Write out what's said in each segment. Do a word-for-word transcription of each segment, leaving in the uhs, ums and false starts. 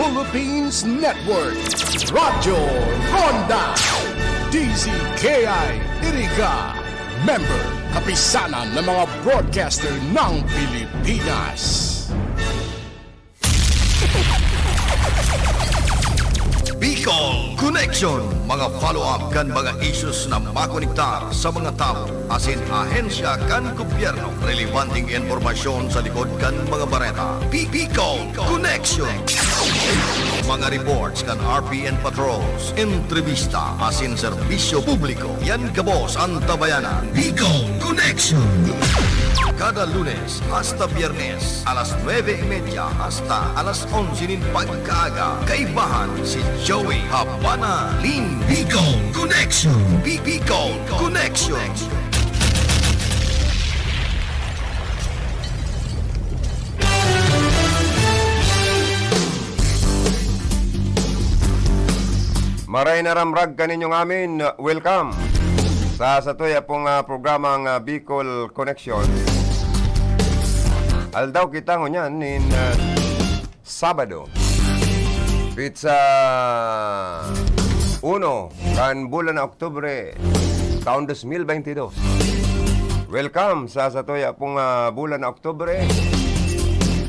Philippines Network, Radyo Ronda, D Z K I Iriga, member, kapisanan ng mga broadcaster ng Pilipinas. Bicol Connection, mga follow-up kan mga issues na makonektar sa mga tawo asin ahensya kan gobyerno. Relevanteng impormasyon sa likod kan mga bareta. Bi-, Bicol Connection. Mga reports kan R P N patrols, entrevista asin serbisyo publiko. Yan gabos an tabayanan. Bicol Connection. Kada Lunes hasta Biyernes, alas nuebe y media hasta alas onse nin pagkaaga. Kaibahan si Joey Habana Lim. Bicol Connection. Bi-, Bicol Connection. Maray na ramrag kaninyo ngamin, welcome sa satuya pong, ah, programang, ah, Bicol Connection. Aldaw kita ngunyan nin, ah, Sabado, petsa uno kan bulan na Oktubre, taon dos mil beintidos. Welcome sa satuya pong, ah, bulan na Oktubre.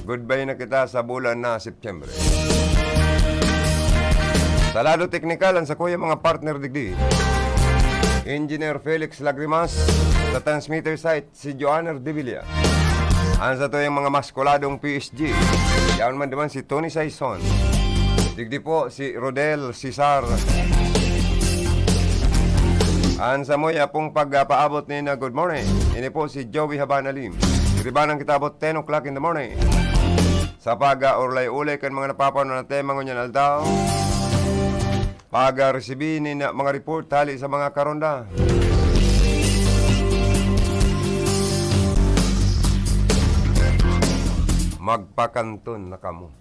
Goodbye na kita sa bulan na September. Sa lado teknikal, an sakuya mga partner digdi, Engineer Felix Lagrimas, sa transmitter site, si Joanner Devilla. An satuyang mga maskuladong P S G, yaon man duman si Tony Saison. Digdi po si Rodel Cesar. An samuya pong pagpaabot nin good morning, ini po si Joey Habana Lim. Iribanan kita abot ten o'clock in the morning. Sa pag-ulay-ulay kan mga napapanon na tema ngunyan aldaw, pag-resibi nin mga report hali sa mga karonda. Magpakanton na kamo.